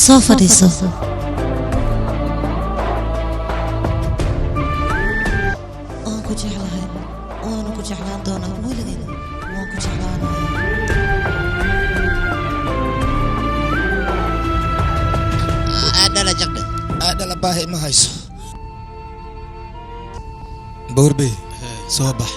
Soo fadhiiso. Waan ku jeclahay, waana ku jeclaan doonaa weligeed. Waan ku jeclaanayaa. Aadhala jaqdhe. Aadhala, baahi ma hayso. Bowrbey, soo bax.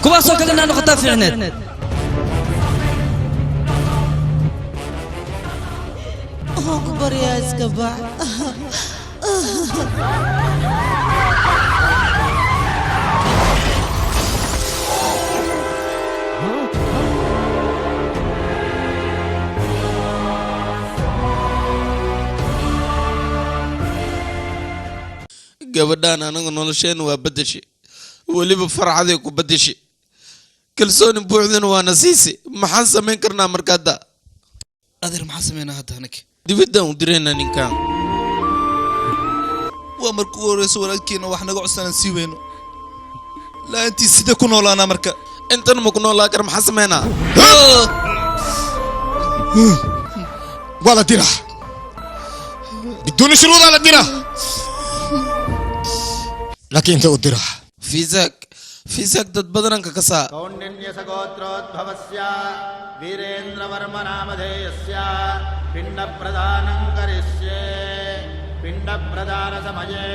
Kuwaasoo kale inaa noqotaa fiicneed. Waan ku baryaa, iska bax. Gabadhaan anaga nolosheenna waa bedeshe, weliba farxaday ku bedeshe, kalsooni buuxdana waana siisi. Maxaan samayn karnaa marka hadda? Adeer, maxaa sameynaa hadda aniga? Dibaddaan u diraynaa ninkan. Waa marka ugu horeysa walaalkeena wax naga codsanaan sii weyno. La'aantiis sidee ku noolaanaa marka? Intan ma ku noolaa kara. Maxaa sameynaa? Waa la diraa, biduuni shuruudaa la diraa, laakiin inta u diraa? Fiisaak, Fiisaak, dad badanaan ka kasaa. कौण्डिन्यसगोत्रोद्भवस्य वीरेन्द्रवर्मनामधेयस्य पिण्डप्रदानं करिष्ये। पिण्डप्रदानसमये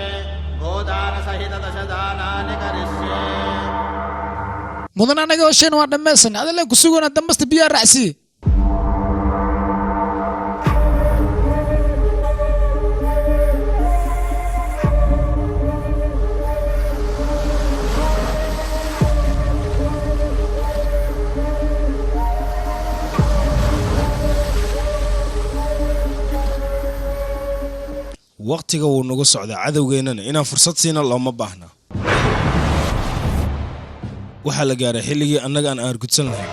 गोदानसहितदशदानानि करिष्ये। Mudan, anaga hoosheen waa dhammaysan, adale ku sugana dambasta biyaa raacsiye. Waqtiga wuu nagu socdaa, cadowgeennana inaan fursad siina looma baahna. Waxaa la gaaray xilligii annaga aan aargudsan lahayn.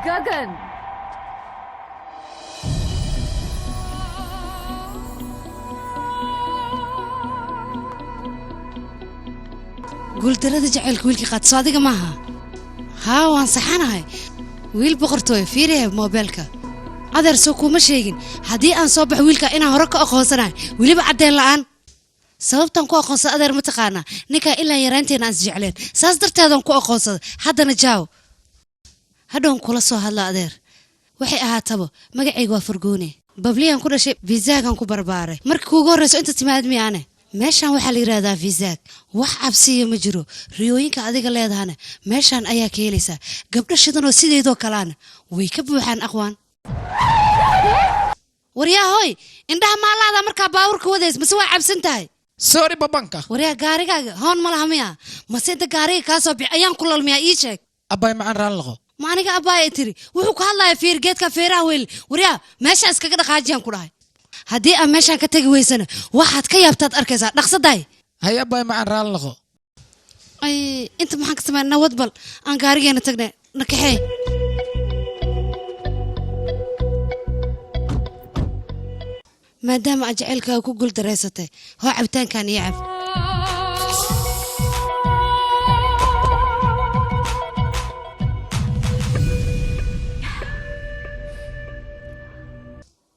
Gagan. Guuldarada jacaylka wiilkii qaadso adiga maaha. Haa, waan saxanahay, wiil boqortooy. Fiiriya moobeelka, adeer. Soo kuuma sheegin haddii aan soo baxo wiilka inaan hore ka aqoonsanahay, weliba caddeen la'aan? Sababtaan ku aqoonsada, adeer, ma taqaanaa? Ninkaa ilaa yaraanteena aan isjecleen, saas darteedaan ku aqoonsaday. Haddana jaaw, hadhown kula soo hadla. Adeer, waxay ahaataba, magacayga waa Fargoone. Babliyaan ku dhashay, Visaagaan ku barbaaray. Markii kuugu horreyso inta timaad miyaane? Meeshaan waxaa la yidhahdaa Visaag. Wax cabsiya ma jiro. Riyooyinka adiga leedahana meeshaan ayaa ka helaysaa. Gabdho shidan oo sideedoo kalaana way ka buuxaan. Aqwaan, waryaa hoy, indhaha maalaada markaa baabuurka wadays, mase waa cabsan tahay? Sorry, babanka. Waryaa, gaarigaaga hoon ma laha miya? Mase inta gaariga kaa soo bixi ayaan ku lalmiyaa? Ii sheeg. Abbaay macaan, raan laqo. Ma aniga abbaaya tiri? Wuxuu ku hadlayaa fiir, geedka feeraha weyl. Waryaa, meeshaan iskaga dhaqaajiyaan ku dhahay. Haddii aan meeshaan ka tegi weysana, waxaad ka yaabtaad arkaysaa. Dhaqsadaay. Hay, abbaay macaan, raan laqo. Ay, inta maxaan ka sameynaa? Nabad bal aan gaarigeena tagnay, na kaxee. Maadaama aad jacaylkaaga ku guuldareysatay, hoo cabitaankan iyo cab.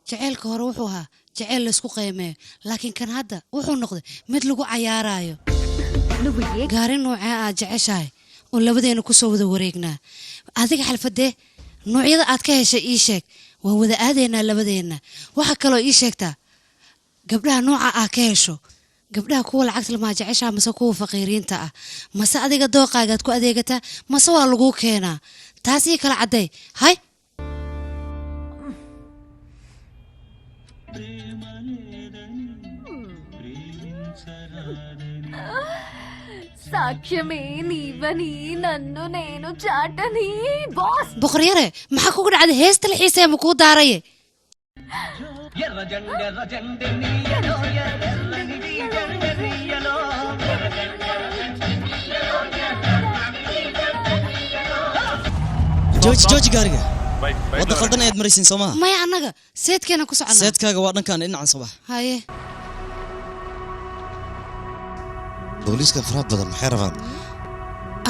Jacaylka hore wuxuu ahaa jacayl laysku qiimeeyo, laakiin kan hadda wuxuu noqday mid lagu cayaaraayo. Gaari noocee aad jeceshahay Oo labadeena kusoo wada wareegnaa. Adiga xalfadee noocyada aad ka heshay ii sheeg, waan wada aadaynaa labadeenna. Waxaa kaloo ii sheegtaa gabdhaha nooca ah ka hesho, gabdhaha kuwa lacagta lamaa jeceshaa mase kuwa faqiiriinta ah? Mase adiga dooqaagaad ku adeegataa mase waa laguu keenaa? Taas ii kala cadday. Hay. సాక్ష్యమే నీవని నన్ను నేను చాటని boss. Boqoryare, maxaa kugu dhacday? Heesta la xiisaya ma kuu daaraye? Jooji, jooji gaariga. Wadda qaldan ayaad maraysiin, soo maha? Maya, annaga seedkeena ku soconnaa. Seedkaaga waa dhankaan, dhinacan soo bax. Haye. Booliiska faraha badan maxay rabaan?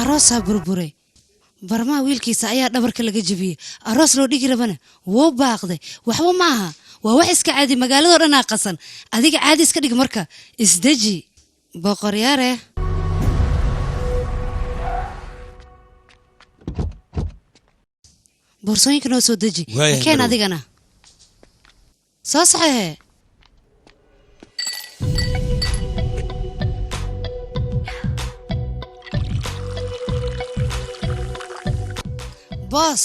Aroosaa burburay. Barmaha wiilkiisa ayaa dhabarka laga jebiyey. Aroos loo dhigi rabana wuu baaqday. Waxba ma aha, waa wax iska caadi. Magaaladoo dhanaa qasan. Adiga caadi iska dhig, marka isdeji, boqoryare. Boorsooyinka noo soo deji. Waayahay, keen. Marow. Adigana soo saxehe. Boos,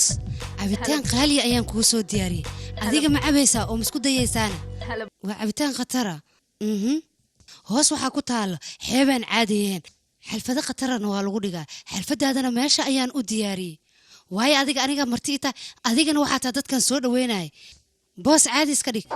cabitaan qaaliya ayaan kuu soo diyaariyey. Adiga ma cabaysaa oo ma isku dayaysaana? Waa cabitaan khatara. Hoos waxaa ku taalla xeebaan caadiyeen. Xalfado khatarana waa lagu dhigaa. Xalfadaadana meesha ayaan u diyaariyey, waayo adiga aniga marti ita, adigana waxaa taa dadkan soo dhaweynaya. Boos, caadi iska dhig.